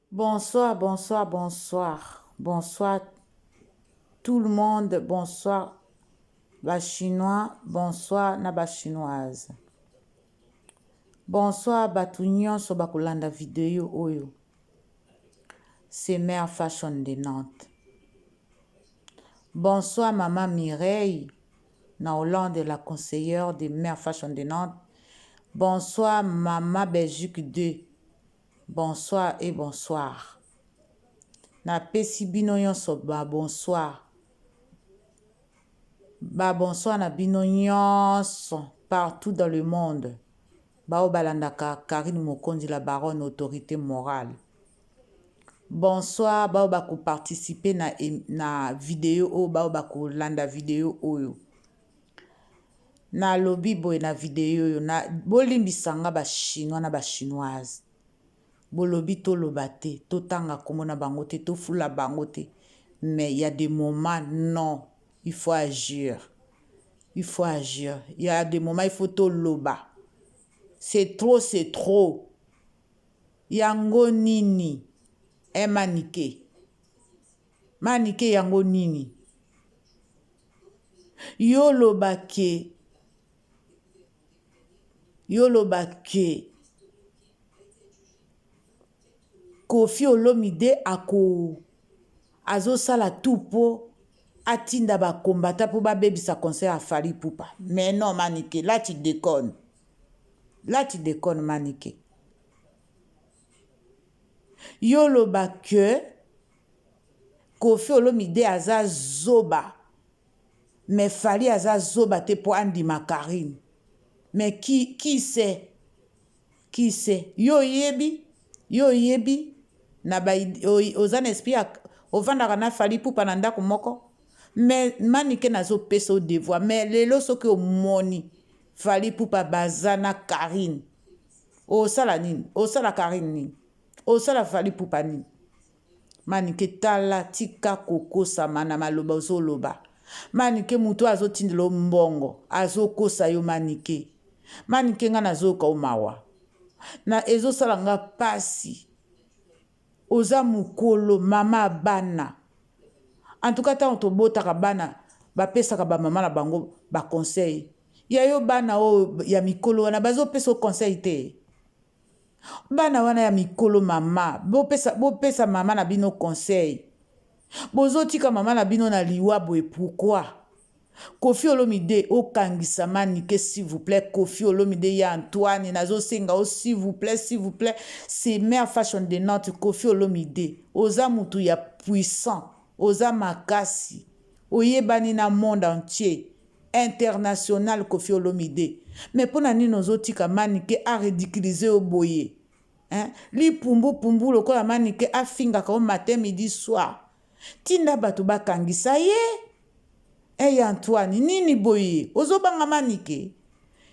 Bonsoir, bonsoir, bonsoir. Bonsoir tout le monde. Bonsoir ba chinois, bonsoir na ba chinoise. Bonsoir bato nyonso bakolanda video oyo. C'est Mère Fashion de Nantes. Bonsoir maman Mireille na Hollande, la conseillère de Mère Fashion de Nantes. Bonsoir maman Belgique 2. Bonsoir et bonsoir. Napesi bino nyonso ba bonsoir. Ba bonsoir na bino nyonso partout dans le monde. Bao balandaka Carine Mokonzi la baronne autorité morale. Bonsoir bao bako participer na, na video oyo bao bakolanda video oyo. Nalobi boye na video oyo na bolimbisa nga ba chinois na ba chinoise. Bolobi toloba te, totanga kombo na bango te, tofula bango te. Mais il y a des moments non, il faut agir. Il faut agir. Il y a des moments il faut toloba. C'est trop, c'est trop. Yango nini? Eh Manike. Manike yango nini? Yo loba ke yo loba ke Koffi Olomide ako azosala tout po atinda ba combattants po babebisa concert ya Fally Ipupa. Mais non Manike, là tu déconnes. Là tu déconnes Manike. Yo loba que Koffi Olomide aza zoba mais Fally aza zoba te po andima Carine mais qui qui sait qui sait yo oyebi yo oyebi na ba oza na esprit ya ovandaka na Fally Ipupa na ndako moko mais Manike nazo pesa yo devoir mais lelo soki omoni Fally Ipupa baza na Carine osala nini osala Carine nini osala Fally Ipupa nini Manike tala tika kokosama na maloba ozoloba Manike mutu oyo azotindela yo mbongo azokosa yo Manike Manike nga nazoyoka yo mawa na ezosala nga pasi oza mukolo mama ya bana en tout cas ntango tobotaka bana bapesaka ba mama na bango ba conseil ya yo bana oyo ya mikolo wana bazopesa yo conseil te Bana wana ya mikolo mama bopesa, bopesa mama na bino conseil. Bozotika mama na bino na liwa boye pourquoi? Koffi Olomide okangisa Manike s'il vous plaît Koffi Olomide ya Antoine nazosenga yo s'il vous plaît s'il vous plaît c'est mère fashion de Nantes Koffi Olomide oza mutu ya puissant oza makasi oyebani na monde entier international Koffi Olomide mais pona nini ozo tika Manike a ridiculiser yo boye hein lipumbu pumbu lokola Manike afingaka yo matin midi soir tinda batu bakangisa ye eh ya Antoine nini boye ozo banga Manike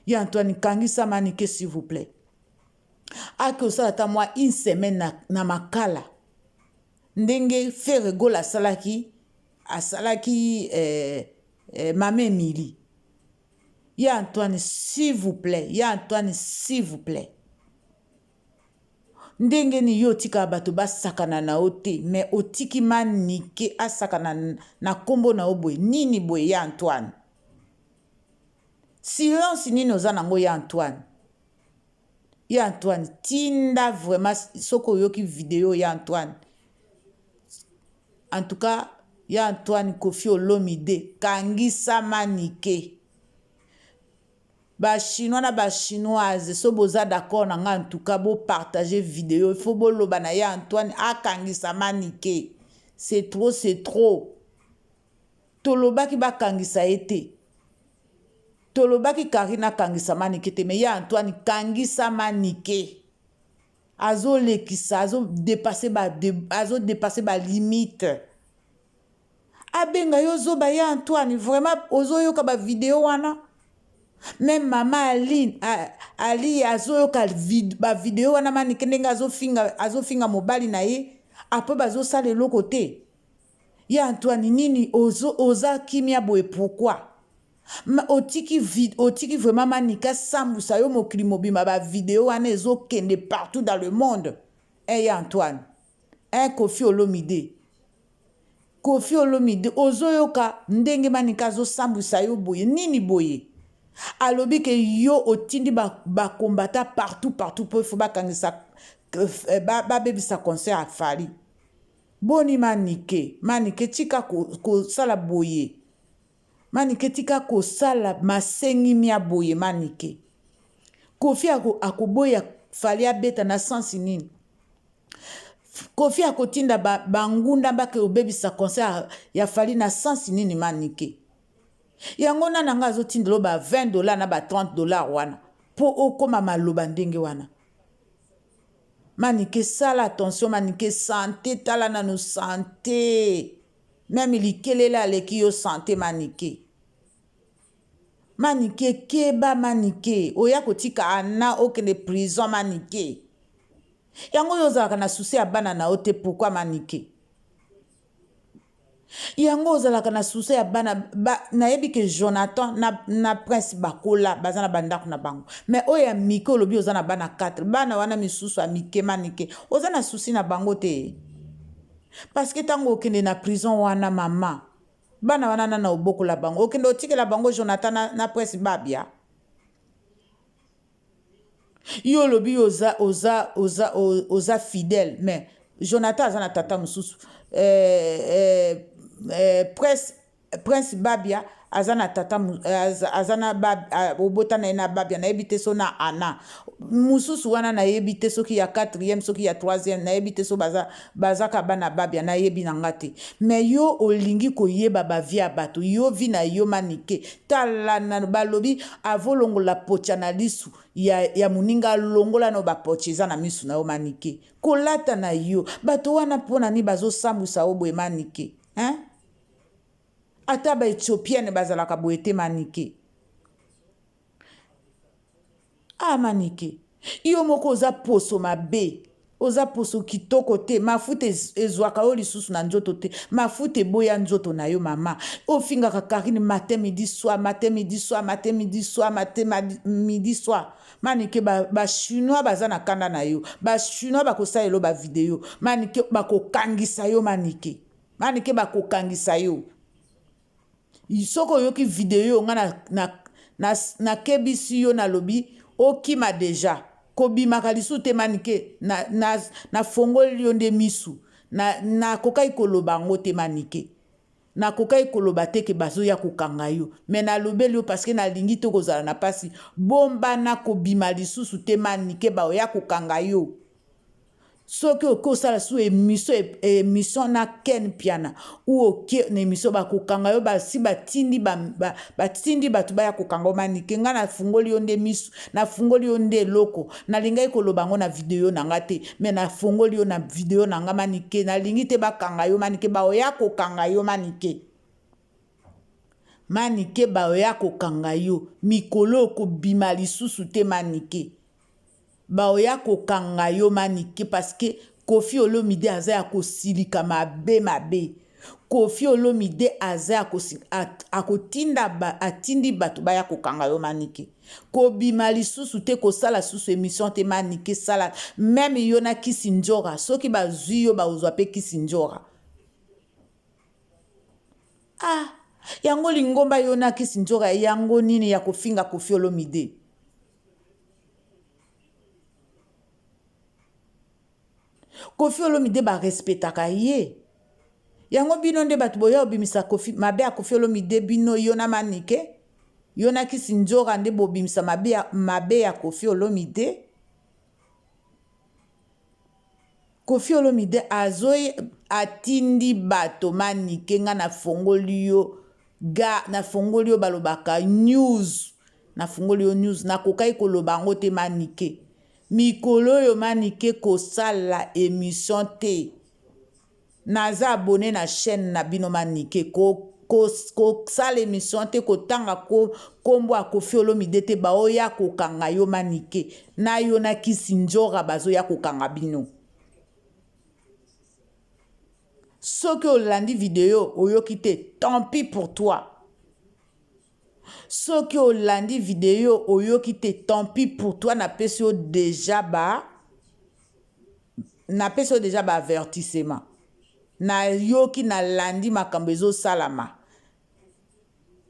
ya Antoine kangisa Manike s'il vous plaît ake osala ata mwa une semaine na, na makala ndenge Ferre Gola asalaki asalaki eh, eh, mama Emilie ya Antoine s'il vous plaît ya Antoine s'il vous plaît ndenge nini yo otikaka bato basakana na yo te mais otiki manike asakana na nkombo na yo boye nini boye ya Antoine silence nini oza nango ya Antoine ya Antoine tinda vraiment soki oyoki video ya Antoine En tout cas ya Antoine Koffi Olomide kangisa Manike ba chinois na ba chinoise so boza d'accord na nga en tout cas bo partager video il faut boloba na ya Antoine akangisa Manike c'est trop c'est trop tolobaki bakangisa ye te tolobaki Karine akangisa Manike te mais ya Antoine kangisa Manike Azolekisa, azo depasser ba azo depasser ba limite. Abenga yo zoba ya Antoine, vraiment ozoyoka ba video wana? Meme mama Aline, Ali azoyoka ba video wana manike ndenge azofinga azofinga mobali na ye, après bazosala eloko te. Ya Antoine nini ozo oza kimia boye pourquoi? Ma otiki otiki vraiment manicke asambusa yo mokili mobimba ba video wana ezo kende partout dans le monde eh ya Antoine. Hein Koffi Olomide. Koffi Olomide ozoyoka ndenge Manicke azosambwisa yo boye nini boye? Alobi ke yo otindi ba, ba combattants partout partout po il faut bakangisa eh, babebisa concert ya Fally. Boni Manicke, Manicke tika kosala boye. Manicke tika kosala masengimia boye Manicke. Koffi akoboya Fally abeta na sens nini? Koffi akotinda bangunda ba bake obebisa concert ya Fally na sens nini Manicke? Yango nana nga azotindela ba 20 $ na ba 30 $ wana mpo okóma maloba ndenge wana. Manicke, sala attention Manicke, santé, tala nanu santé. Même likelele aleki yo santé Manicke. Manicke keba Manicke, oya kotika ana okende prison Manicke. Yango oyo ozalaka na souci ya bana na yo te, pourquoi Manicke? Yango ozalaka na souci ya bana ba, nayebi ke Jonathan na Prince bakola baza na bandako na bango, mais oyo ya mike olobi oza na bana 4, bana wana misusu ya mike Manicke oza na souci na bango te, parce que ntango okende na prison wana, mama, bana wana nana obokola bango, okende otikela bango Jonathan na Prince Babia. Yo olobi oza fidèle, mais Jonathan aza na tata mosusu, Prince Babia aza na tata, aza na obota na ye na Babia, nayebi te so na ana mosusu wana, nayebi te soki ya quatrième, soki ya troisième, nayebi te so baza bazaka bana Babia, nayebi na nga te. Mais yo olingi koyeba bavie ya bato, yo vie na yo Manicke, tala nano. Balobi avolongola pocha na lisu ya moninga, alongola no bapoche eza na misu na yo Manicke. Kolata na yo bato wana mpona nini bazosambwisa yo boye Manicke, hein? Ata baéthiopienne bazalaka boye te Manicke. Ah Manicke, yo moko oza poso mabe, oza poso kitoko te, mafuta ezwaka yo lisusu na nzoto te, mafuta eboya nzoto na yo. Mama, ofingaka Karine matin, midi, soir, matin, midi, soir, matin, midi, soir, matin, midi, soir. Manicke, bachinois baza na kanda na yo, bachinois bakosalela yo bavideo. Manicke, bakokangisa yo Manicke. Manicke, bakokangisa yo soki oyoki video nga nakebisi yo, nalobi okima déjà, kobimaka lisusu te Manicke. Nafongoli yo nde misu, nakokaki koloba yango te Manicke, nakokaki koloba te ke bazoya kokanga yo, mais nalobeli yo parce que nalingi te kozala na mpasi. Bombana, kobima lisusu te Manicke, baoya kokanga yo soki oke osala su émission na Ken Piana ou oke na émission, bakokanga yo. Basi batindi batindi bato baya kokanga yo Manicke. Ngai nafungoli yo nde misu, nafungoli yo nde eloko. Nalingaki koloba yango na video na nga te, mais nafungoli yo na video na nga Manicke. Nalingi te bakanga yo Manicke, baoya kokanga yo Manicke. Manicke, baoya kokanga yo mikolo, okobima lisusu te Manicke, baoya kokanga yo Manicke, parce que Koffi Olomide aza ya kosilika mabe mabe. Koffi Olomide aza ya akotinda ba, atindi bato baya kokanga yo Manicke. Kobima lisusu te, kosala susu émission te Manicke. Sala même yo na Kisi Nzora, soki bazwi yo bakozwa mpe Kisi Nzora. Ah, yango lingomba yo na Kisi Nzora yango nini ya kofinga Koffi Olomide? Koffi Olomide barespectaka ye. Yango bino nde bato boya obimisa Koffi, mabe ya Koffi Olomide. Bino, yo na Manicke, yo na Kisi Nzora nde bobimisa mabe ya Koffi Olomide. Koffi Olomide azoyi atindi bato. Manicke, nga nafongoli yo ga, nafongoli yo, balobaka news, nafongoli yo news. Nakokaki koloba yango te Manicke. Mikolo oyo Manicke, kosala émission te. Naza abonné na chaîne na bino Manicke, kosala émission te, kotanga nkombo ya Koffi Olomide te, baoya kokanga yo Manicke. Na yo na Kisi Nzora bazoya kokanga bino. Soki olandi video oyoki te, tant pis pour toi. Soki olandi video oyoki te, tant pis pour toi. Napesi yo déjà ba Napesi yo dejà ba avertissement. Nayoki nalandi makambo ezosalama.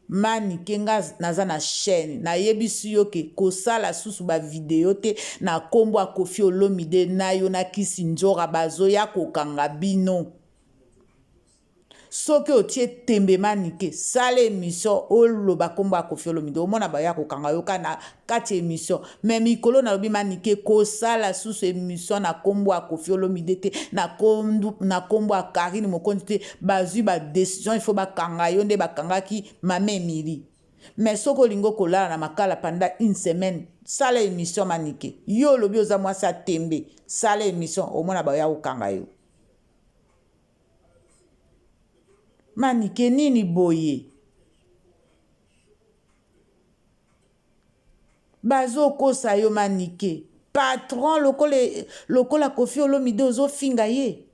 Manike nga naza na chaine nayebisi yo ke kosala susu ba video te na kombo ya Koffi Olomide nayo na Kisi Ndjora bazoya kokanga bino. Soki otie tembe manike sala emission oloba kombo ya Koffi Olomide omona baya kokanga yo kaka na kati ya emission mais mikolo nalobi manike kosala susu emission na kombo ya Koffi Olomide te na kombo ya Carine Mokonzi te bazui ba decision il faut bakanga yo nde bakangaki mama Emilie mais soki olingi okolala na makala pendant une semaine sala emission manike yo olobi oza mwasi ya tembe sala emission omona baya kokanga yo. Manike nini boye? Bazokosa yo manike. Patron lokola, lokola Koffi Olomide ozofinga ye.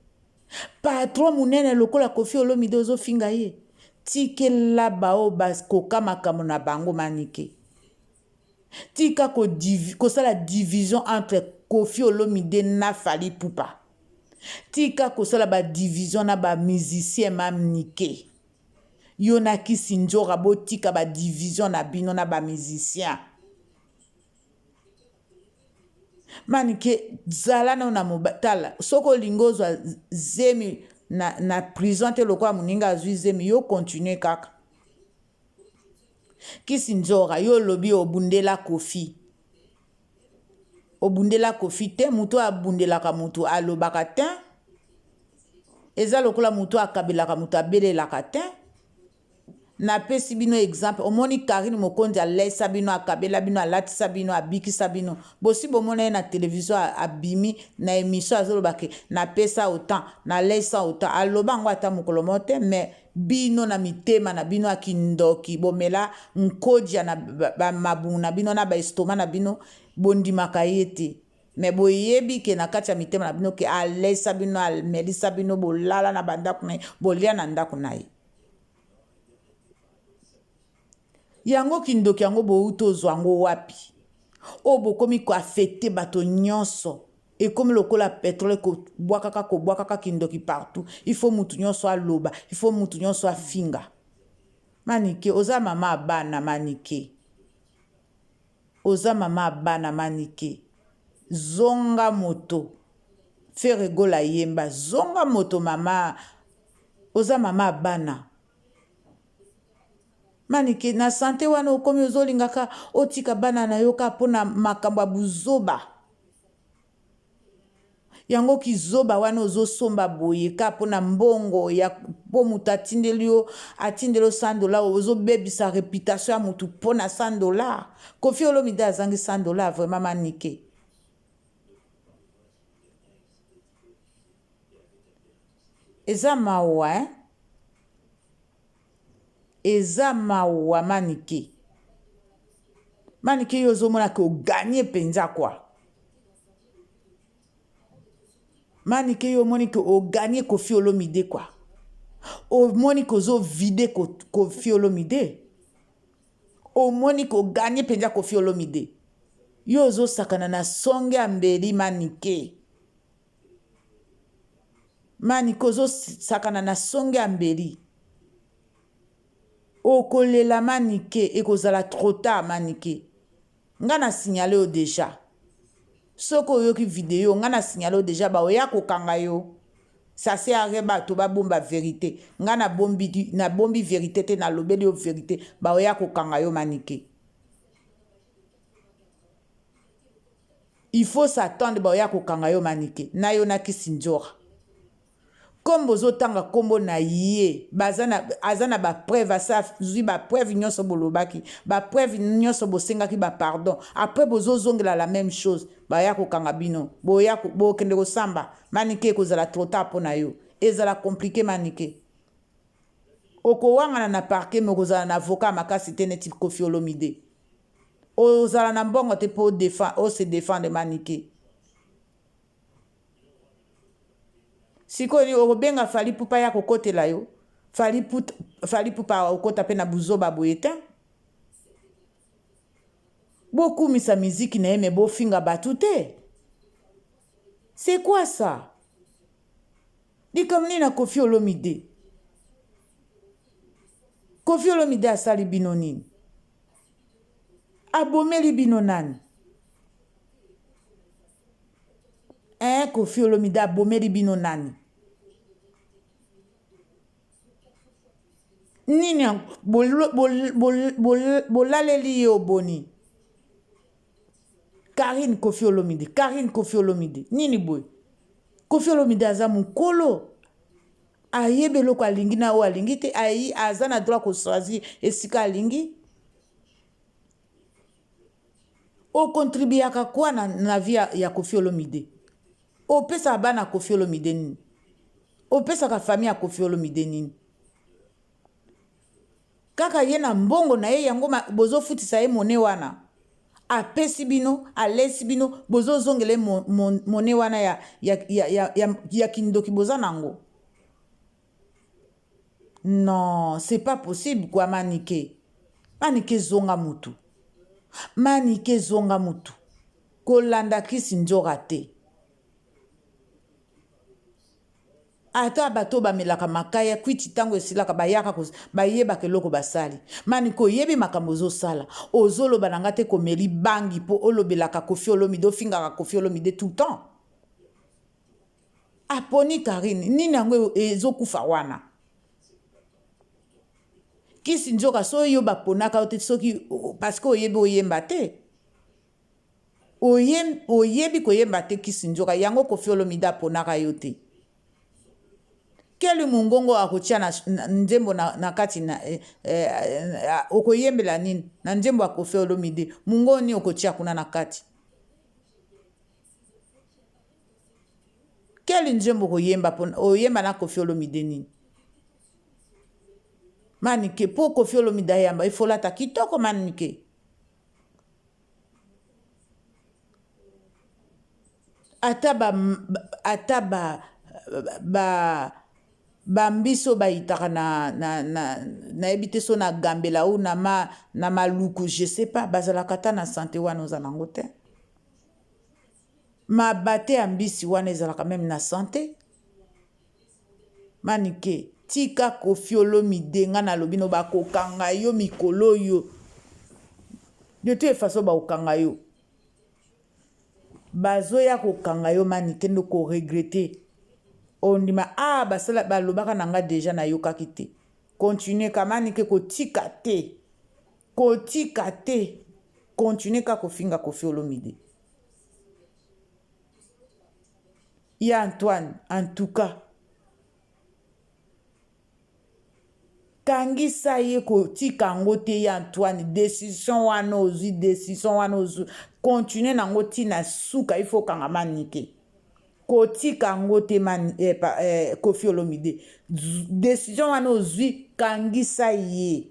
Patron munene lokola Koffi Olomide ozofinga ye. Tikela bao bakoka makambo na bango manike. Tika kosala division entre Koffi Olomide na Fally Ipupa. Tika kosala ba division na ba musiciens Mamnike. Yo na Kisi Ndjora botika ba division na bino na ba musiciens. Manike zala nao na mobali tala soki olingi ozwa zemi na, na prison te lokola moninga azwi zemi yo continue kaka. Kisi nzora yo olobi obundela Koffi obundela Koffi te mutu oyo abundelaka mutu alobaka tein eza lokola mutu oyo akabelaka mutu abelelaka tein napesi bino exemple omoni Carine Mokonzi alesa bino akabela bino alatisa bino abikisa bino bosi bomona ye na television abimi na emission azoloba ke napesa autant nalesa autant aloba yango ata mokolo moko te mais Bino na mitema na bino ya kindoki bomela nkodia na ba mabumu na bino na ba estomac na bino bondimaka ye te mais boyebi ke na kati ya mitema na bino ke alesa bino amelisa bino bolala na ba ndako na ye bolia na ndako na ye yango kindoki yango bowuti ozwa yango wapi oyo bokomi ko affecte bato nyonso Ekomi lokola petrole kobwakaka kobwakaka kindoki partout il faut mutu nionso aloba il faut mutu nionso afinga manike oza mama ya bana manike oza mama ya bana manike zonga moto ferre gola yemba zonga moto mama oza mama ya bana manike na sante wana okomi ozolingaka otika bana na yo kaka mpona makambo ya buzoba Yango kizoba wana ozo somba boye ka pona mbongo ya po mutu atindeli yo atindeli yo 100 dollars ozo bebisa reputation ya mutu pona 100 dollars Koffi Olomide azangi 100 dollars vraiment manike eza mawa hein eza mawa manike manike yo ozomona ke oganye mpenza kua manike yo omoni ke oganye kofi olomide kua omoni ke ozovide kofi olomide omoni ke oganye mpenza kofi olomide yo ozosakana na songe ya mbeli manike Manike ozo sakana na songe ya mbeli. Okolela manike ekozala trop tard manike. Nga na signale yo dejà. Soki oyoki video nga na signale yo dejà ba oya kokanga yo. Ça sert à rien bato ba bomba verite. Nga na bombi na bombi verite te na lobeli yo verite ba oya kokanga yo manike. Il faut s'attendre baoya kokanga yo manike na yo na kisindjora comme bozotanga kombo na ye baza na aza na ba preuve asi azui ba preuve nyonso bolobaki ba preuve nyonso bosengaki ba pardon après bozozongela la meme chose baya kokanga bino boya bokende kosamba manike ekozala trop tard mpo na yo ezala compliqué manike okowangana na parquet me okozala na avocat makasi te neti Koffi Olomide Ozala na mbongo te po o se defendre manike. Sikoyo nini okobenga Fally Ipupa aya kokotela yo? Fally Fally Ipupa okota pe na buzoba boye tein. Bokumisa miziki na ye mais bofinga batu te. C'est quoi ça? Likambo nini na Koffi Olomide? Koffi Olomide asali bino nini? Abomeli bino nani? Eh, Koffi Olomide abomeli bino nani? Nini bolaleli ye oboni? Carine Koffi Olomide, Carine Koffi Olomide, nini boye? Koffi Olomide aza mukolo, ayebi eloko alingi na oyo alingi te, ayi aza na droit ko choisir esika alingi. O contribuaka quoi na, na vie ya, ya Koffi Olomide? Opesaka bana Koffi Olomide nini? Opesaka famille ya Koffi Olomide nini? Kaka ye na mbongo na ye yango bozofutisa ye monnaie wana apesi bino alesi bino bozozongela ye monnaie wana ya, ya, ya, ya, ya, ya kindoki boza nango non c'est pas possible quoi manike manike zonga mutu manike zonga mutu kolanda kisi nzora te Ata bato oyo bamelaka makaya kwiti tango esilaka bayaka bayebaka eloko basali. Manike oyebi makambo ozo sala. Ozo loba na nga te komeli bangi po olobelaka Koffi Olomide ofingaka Koffi Olomide tout le temps. Aponi Carine nini yango ezo kufa wana? Kisi nzoka soki yo baponaka yo te soki parce que oyebi oyemba te. Oyebi koyemba te kisi nzoka yango koffi olomide aponaka yo te quel mungongo akotia na nzembo na, na kati na eh, eh, okoyembela nini na nzembo ya koffi olomide mungongo nini okotia kuna na kati quel nzembo okoyemba oyemba na koffi olomide nini manike mpo koffi olomide ayamba ifolata kitoko manike Ata ba ata ba ba ba mbisi oyo bayitaka na na na nayebi te soki na gambela ou na ma na maluku je sais pas bazalaka ata na sante wana oza nango te. Mabate ya mbisi wana ezalaka meme na sante. Manike tika koffi olomide nga nalobi no bakokanga yo mikolo oyo de toute façon bakokanga yo bazoya kokanga yo manike nde oko regrette ondima ah basala balobaka na nga dejà nayokaki te continue ka manike kotika te kotika te continue ka kofinga koffi olomide Ya Antoine en tout cas kangisa ye kotika yango te ya Antoine decision wana ozwi decision wana ozwi continue na yango ti na suka il faut okanga manike kotika yango te man, eh, eh, Koffi Olomide decision wana ozwi kangisa ye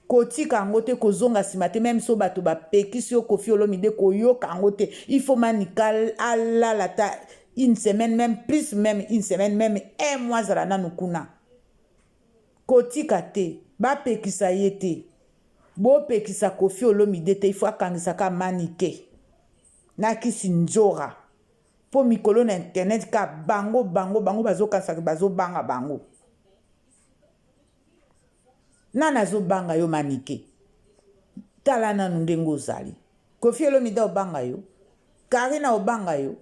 Kotika yango te kozonga sima te meme soki batu ba pekisi yo koffi olomide koyoka yango te il faut manicke alala ata une semaine meme plus meme une semaine meme un mois azala nanu kuna kotika te ba pekisa ye te bopekisa koffi olomide te il faut akangisa ka manicke na kisi nzora po mikolo na internet ka bango bango bango bazokanisaka bazobanga bango Nani azo banga yo manike? Tala nanu ndenge ozali. Koffi Olomide obanga yo? Carine obanga yo?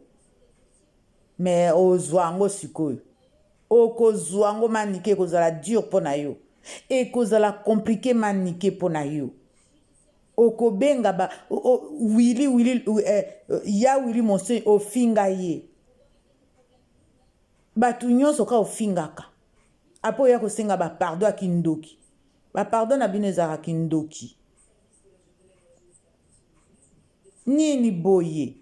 Mais ozwa yango sikoyo. Okozwa yango manike ekozala dur mpo na yo. Ekozala compliqué manike mpo na yo. Okobenga ba o, o, Willy Willy eh, ya Willy Monsoy ofinga ye. Bato nyonso ka ofingaka. Apres oya kosenga ba pardon ya kindoki. Ba pardon na bino ezalaka kindoki. Nini boye?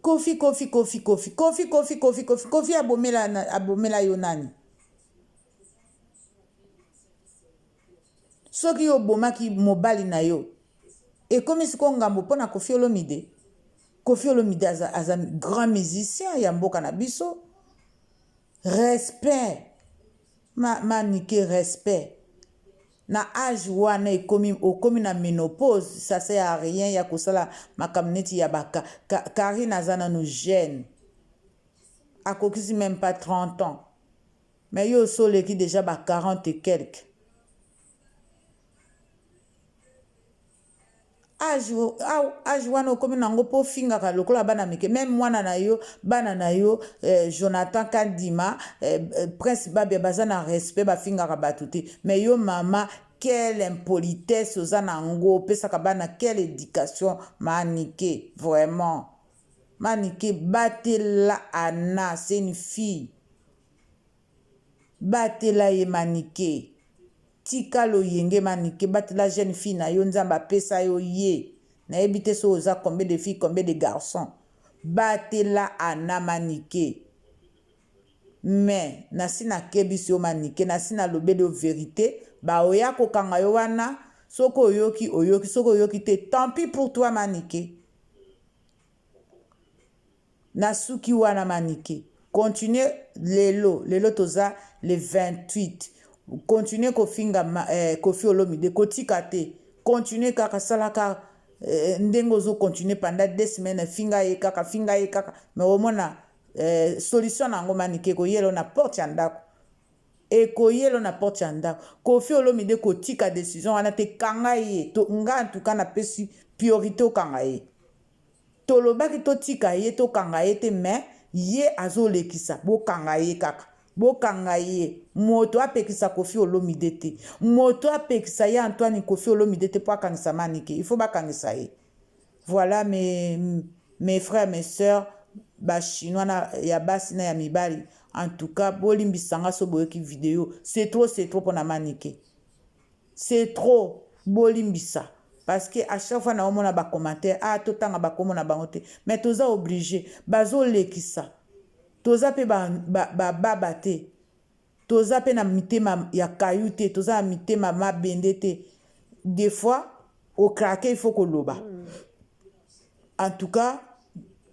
Koffi koffi koffi koffi koffi koffi koffi koffi koffi abomela abomela yo nani? Soki yo obomaki mobali na yo ekomi sikoyo ngambo mpo na Koffi Olomide? Koffi Olomide aza, aza grand musicien ya mboka na biso. Respect. Ma, ma Nike, respect. Na age wana ekomi okomi na menopause ça sert à rien ya kosala makambo neti ya ba Carine aza nanu jeune akokisi meme pas 30 ans mais yo osi oleki dejà ba 40 et quelques. Age age wana okomi na yango mpo ofingaka lokola bana mike meme mwana na yo bana na yo eh, Jonathan Kadima eh, eh, Prince Babia baza na respect bafingaka bato te mais yo mama quelle impolitesse oza na yango opesaka bana quelle éducation manike vraiment manike batela Anna c'est une fille batela ye manike Tika loyenge manike batela jeune fille na yo nzambe apesa yo ye nayebi te soki oza combien de fille combien de garçon batela Anna manike mais nasi nakebisi yo manike nasi nalobeli yo verite baoya kokanga yo wana soki oyoki oyoki soki oyoki te tant pis pour toi manike. Nasuki wana manike continue lelo lelo toza le 28 continue kofinga eh, Koffi Olomide kotika te continue kaka salaka eh, ndenge ozo continue pendant deux semaines finga ye kaka finga ye kaka mais omona eh, solution na yango manike ekoyela na porte ya ndako ekoyelo na porte ya ndako Koffi Olomide kotika decision wana te kanga ye to, nga en tout cas napesi priorité okanga ye Tolobaki totika ye tokanga ye te mais ye azolekisa bokanga ye kaka bokanga ye moto apekisa koffi olomide te moto apekisa ye Antoine koffi olomide te po akangisa manike il faut bakangisa ye voilà mes mes frères mes sœurs ba chinois na ya basi na ya mibali en tout cas bolimbisa nga so boyoki video c'est trop c'est trop pona manike C'est trop bolimbisa parce que à chaque fois naomona ba commentaire ah totanga ba kombo na bango te mais toza oblige bazolekisa toza pe ba, ba, ba baba te toza pe na mitema ya caillou te toza na mitema mabende te des fois o craquer il faut koloba en tout cas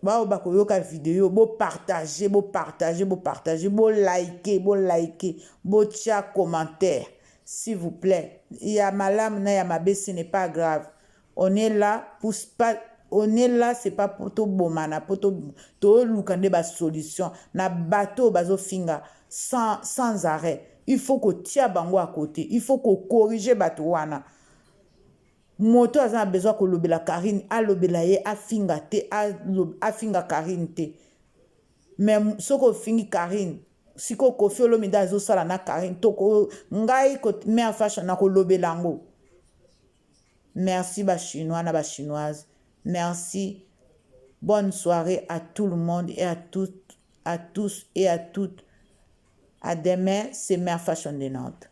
baoyo bakoyoka video bopartage bopartage bopartage bolike bolike botia commentaire s'il vous plaît ya malamu na ya mabe ce n'est pas grave on est là pour pas on est là c'est pas pour tobomana po toluka nde basolution na bato oyo bazofinga sans, sans arrêt il faut kotia bango à côté il faut kocorrige bato wana Moto aza na besoin kolobela Carine alobela ye afinga te afinga Carine te mais soki ofingi Carine sikoyo Koffi Olomide azosala na Carine toko ngai mère fashion nakolobela yango merci ba chinois na ba chinoise merci bonne soirée à tout le monde et à toutes à tous et à toutes à demain c'est mère fashion de Nantes.